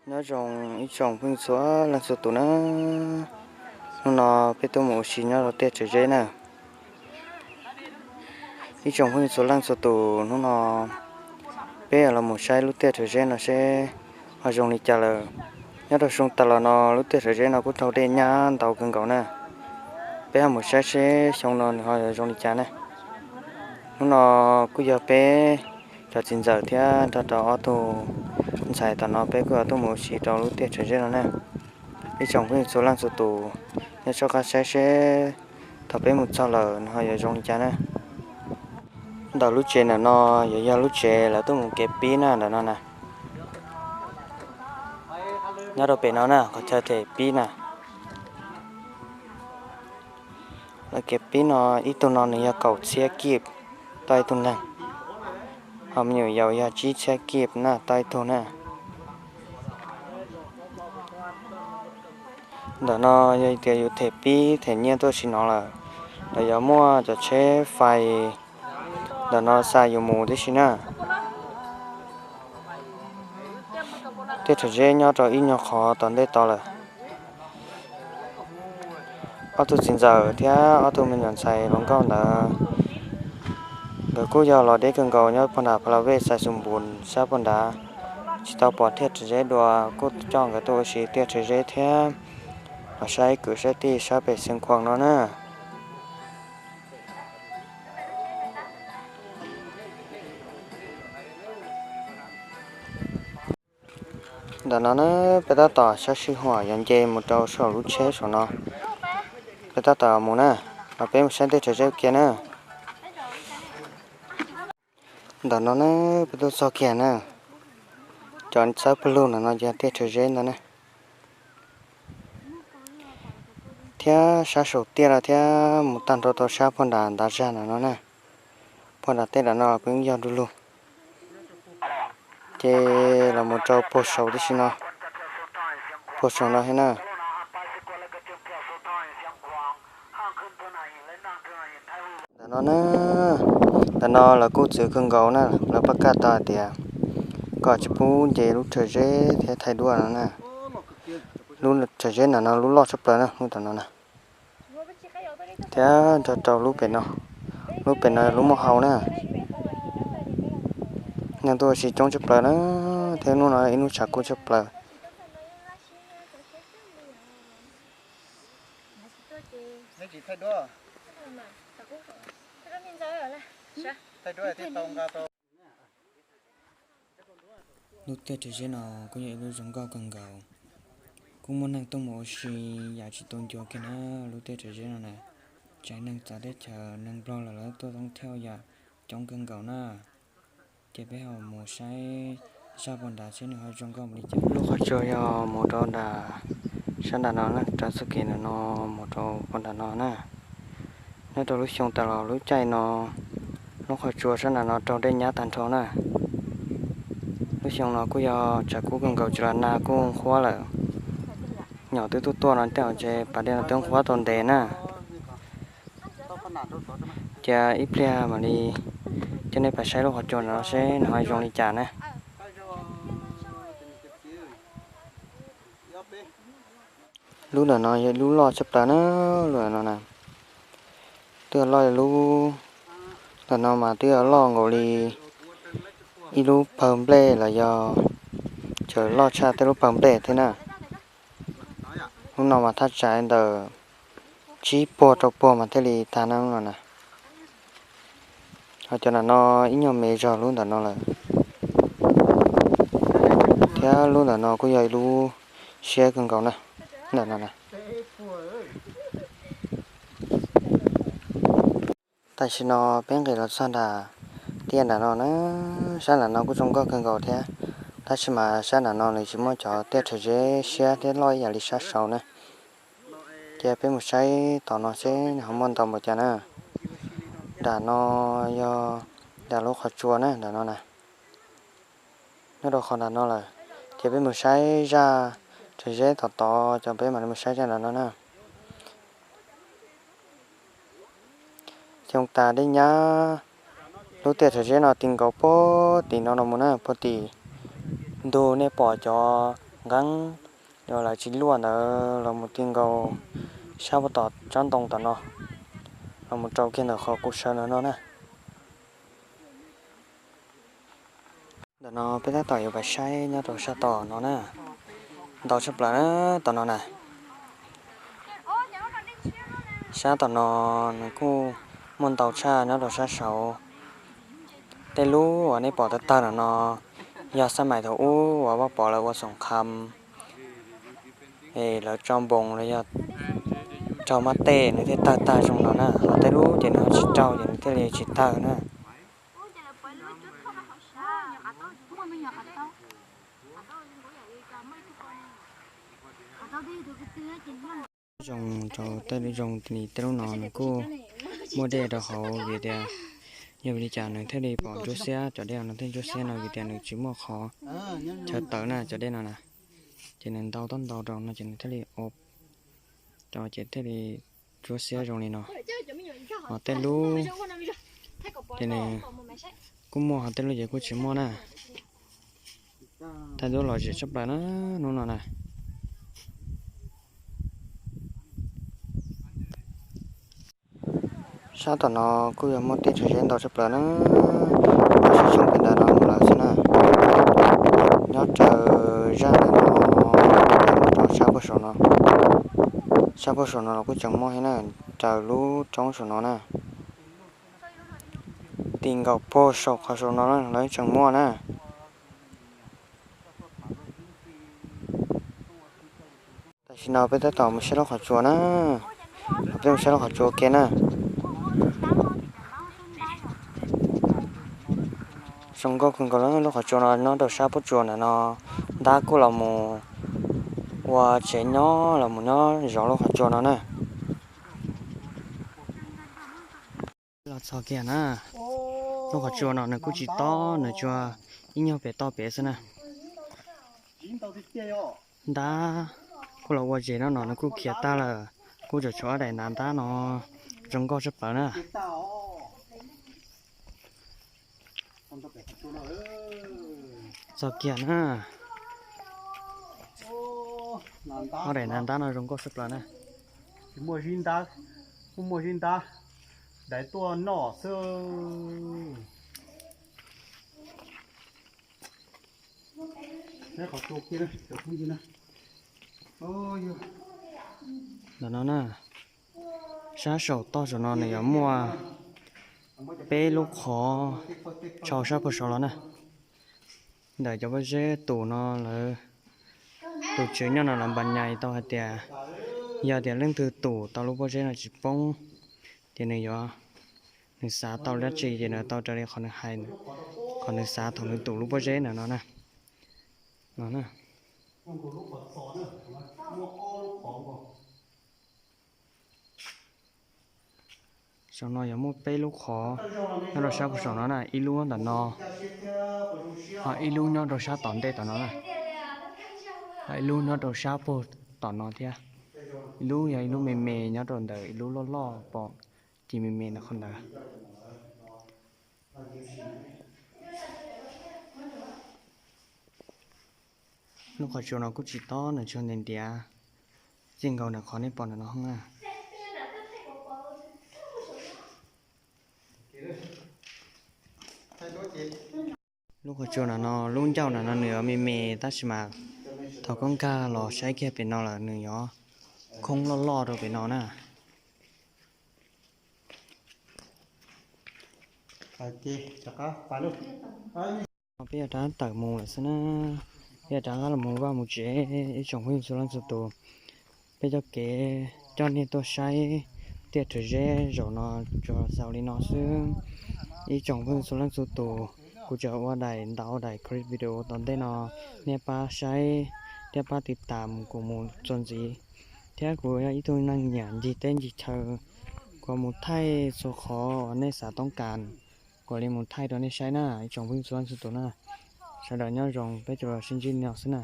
Nyob zoo ib tsoom phooj ywg txhua leej txhua tus na, hnub no peb tuaj mus ua si nyob rau tiaj Tsaws Zeb na. Ib tsoom phooj ywg txhua leej txhua tus, hnub no peb los mus saib lub tiaj Tsaws Zeb no seb ho zoo li cas lawm. Nyob rau xyoo tas los no lub tiaj Tsaws Zeb no kuj raug dej nyab ntau kawg nkaus na. Peb ho mus saib seb xyoo no nws ho yuav zoo li cas na. Hnub no kuj yog peb cov txiv ntxawm thiab nrog rau ob tug ntxhais tom no peb kuj yuav tuaj mus ua si rau lub tiaj Tsaws Zeb no na. Ib tsoom phooj ywg txhua leej txhua tus, nyob soj qab saib seb thaum peb mus txog lawm nws ho yuav zoo li cas na. Ntawm lub tsev ntawm no yuav yog lub tsev lawv tuaj mus kev pib na ntawm no na. Nyob rau pem no na qhov chaw them pib na. Lawv kev pib no ib tug no nws yog kaum txhiab kib tau ib tug neeg, ho me nyuam yaus yog tsib txhiab kib na tau ib tug na. Ntawm no yog tias yus them pib them nyiaj tuaj sim no lawm, lawv yuav muaj cov tsheb fais ntawm no xa yus mus tib si na. Tiaj Tsaws Zeb nyob rau ib nyuag qhov tom ntej tod lawm. Ob tug txiv ntxawm thiab ob tug me nyuam ntxhais hluas nkauj ntawd, nkawd kuj yog los deb kawg nkaus nyob puag nram Pha La Vej Xais Xus Npus sab puag nrad, tsis tau pom tiaj Tsaws Zeb dua kuj coj nkawd tuaj ua si tiaj Tsaws Zeb thiab los saib kwv saib tij sab pem Xeev Khuam no na. Ntawm no na, peb tab tom sab sij huam yuav nce mus rau saum lub tsheb saum no, peb tab tom mus na, los peb mus saib tiaj Tsaws Zeb kiag na. Ntawm no na, peb tuaj txog kiag na, cov txawb pawg lug ntawm no yog tiaj Tsaws Zeb ntag na. Thiab sab saum tiaj los thiab mus tag nrho rau sab puag nram ntav zag ntawm no na. Puag nram tej nram no peb yog du lug, ces los mus rau puag saum tib si no, puag saum no thiab na. Ntawm no na, ntawm no lawv kuj txwv kawg nkaus na, lawv pab kaj tau hais tias kom tsis pub nce lub Tsaws Zeb thiab thaij duab no na. Lub Tsaws Zeb ntawm no lub loj tshaj plaws na, lub ntawm no na. Thiab nrog rau lub pem no, lub pem no lub muaj hau na. Neeg tuaj ua si coob tshaj plaws na, thiab hnub no ib hnub tshav kub tshaj plaws. Lub tiaj Tsaws Zeb no kuj yog ib lub zoo nkauj kawg nkaus, kuj muaj neeg tuaj mus ua si yam tsis tu ncua kiag na. Lub tiaj Tsaws Zeb no na, tseem neeg txawv teb chaws neeg Nplog los lawv tuaj thoob thiab yam coob kawg nkaus na. Ces peb ho mus saib zaj puag nrad seb nws ho zoo nkauj npaum li cas. Lub qhov tsua yog mus rau nram sab nram no na, rau txoj kev nram no mus rau puag nram no na. Nyob rau lub xyoo tas los lub caij no lub qhov tsua sab nram no raug dej nyab tag nrho na. Lub xyoo no kuj yog tshav kub kawg nkaus, tsis los nag kuj nqhuab lawm. Nyom twb tuaj tuaj no tej zaum ntshe pas dej no twb nqhuab tau ntev na. Cia ib pliag mam li coj nej pais saib lub qhov tsua no seb nws ho zoo li cas na. Lub ntawm no yog lub loj tshaj plaws na, lub ntawm no na. Twb yog loj lub, ntawm no mas twb yog loj nkaus li ib lub pawg nplej los yog tseem loj tshaj tej lub pawg nplej thiab na. Lub no mas thaj tsam ntawm tsib puag rau puag mas thiaj li tag na lub no na. Ho cov nram no ib nyuag me zog lub ntawm no lawm. Thiab lub ntawm no kuj yog ib lub siab kawg nkaus na, ntawm no na. Tam sim no peb nqis los txog nram tiaj nram no na, sab nram no kuj zoo nkauj kawg nkaus thiab, tab sis mas sab nram no nws tsis muaj cov tiaj rhawv zeb siab thiab loj ib yam li sab saud na. Cia peb mus saib tom no seb nws ho muaj ntau npaum cas na. Nram no yog nram lub qhov tsua na, nram no na. Nyob rau qhov nram no lawm, ces peb mus saib zaj rhawv zeb tom tod, ces peb mam li mus saib zaj nram no na. Xyoo tas dej nyab, lub tiaj rhawv zeb no ti nkaus puag tim no los mus na, puag tim ntug nej pom cov nqeeb, yog lawv tsis luaj ntawd los mus ti nkaus sab puag tom tsob ntoo tom no, los mus rau kiag ntawm qhov kuv sawv ntawm no na. Ntawm no peb tab tom yuav pais saib nyob rau sab tom no na, ntau tshaj plaws na, tom no na. Sab tom no nws kuj muaj ntau tshaj nyob rau sab saud. Tej lub uas nej pom tawg tawg no no yog xab mais thaum ub uas Vaj Pov lawv ua xoom qham, es lawv tso npoos los yog raug mab tej nws thiaj tawg tag zoo no na. Ho tej lub ces nws ho tsis raug ces nws thiaj li tsis tawg na. Zoo rau tej zoo li tej lub no nws kuj muaj dej rau hauv vim tias, yog vim li cas nws thiaj li pom ntsuab xiab, cov dej no thiaj ntsuab xiab no vim tias nws tsis muaj qhov chaw tawm na, cov dej no na. Ces nws ntau tab ntau rau no ces nws thiaj li ua, ces thiaj li ntsuab xiab zoo li no. Ho tej lub ces nws kuj muaj, ho tej lub ces kuj tsis muaj na. Thaij duab lom zem tshaj plaws na, hnub no na. Sab tom no kuj yog muaj tej tsoom zeb ntau tshaj plaws na, sib tsoo pem ntawd no mus lawm xwb na. Nyob raws zaj ntawm no, rau sab puag saum no, sab puag saum no los kuj tseem muaj thiab na, raws lub roob saum no na. Ti nkaus puag saum qhov saum no lawv tseem muaj na. Tam sim no peb tab tom mus saib lub qhov tsua na, peb mus saib lub qhov tsua ke na. Zoo nkauj kawg nkaus lub qhov tsua no nyob rau sab puag tsua ntawm no, ntab kuj los mus ua tsev nyob los mus nyob zov lub qhov tsua no na. Los txog kiag na, lub qhov tsua no nws kuj tsis tob, nws tsuas ib nyuag pem toj pem xwb na. Ntab kuj los ua zes no no nws kuj khiav tag lawm, kuj tseem tshuav ob daim ntav ntab no zoo nkauj tshaj plaws na. Txog kiag na, ob daim ntav ntab no zoo nkauj tshaj plaws na. Kuj muaj zib ntab daiv tuaj noj xwb. Ntawm no na, sab saum toj saum no nws yuav muaj peb lub qhov tshau sab puag saud los na. Ntawm cov pob zeb tus no lawv, tus tswv nyob no lawv npa nyais tau hais tias, yog tias leej twg tus tau lub pob zeb no tsis poob, ces nws yuav, nws xav tau dab tsi ces nws tau raws li qhov nws hais, qhov nws xav thaum nws tus lub pob zeb ntawm no na. No na. Saum no yuav muaj peb lub qhov nyob rau sab puag saum no na, ib lub ntawm no, ho ib lub nyob rau sab tom ntej tom no na, ho ib lub nyob rau sab puag tom no thiab. Ib lub yog ib lub me me nyob rau ntawm ib lub loj loj pom ci me me ntawm qhov ntawd. Lub qhov tsua no kuj tsis tob, nws tsuas ntiav ntiav, txij nkaus ntawm qhov nej pom ntawm no hoob na. Lub qhov tsua no no lub ncauj no no nws yuav me me tab sis mas thaum koj nkag los saib kiag pem no lawm nws yuav khoob loj loj rau pem no na. Peb yuav rov tawm mus lawm xwb na, peb yuav rov qab los mus vaj mus tsev ib tsoom phooj ywg txhua leej txhua tus. Peb coj kev coj nej tuaj saib tiaj rhawv zeb zaum no tsuas xaus li no xwb. Ib tsoom phooj ywg txhua leej txhua tus, kuv tseem ua daim ntau daim clip video tom ntej no, nej pab saib thiab pab tiv tam kuv mus txuas ntxiv. Thiab kuv yog ib tug neeg nyiam ncig teb ncig chaw, kuv mus thaij txhua qhov uas nej xav toob kas, kuv li mus thaij rau nej saib na ib tsoom phooj ywg txhua leej txhua tus na. Sawv daws nyob zoo, peb mam li sib ntsib no xwb na.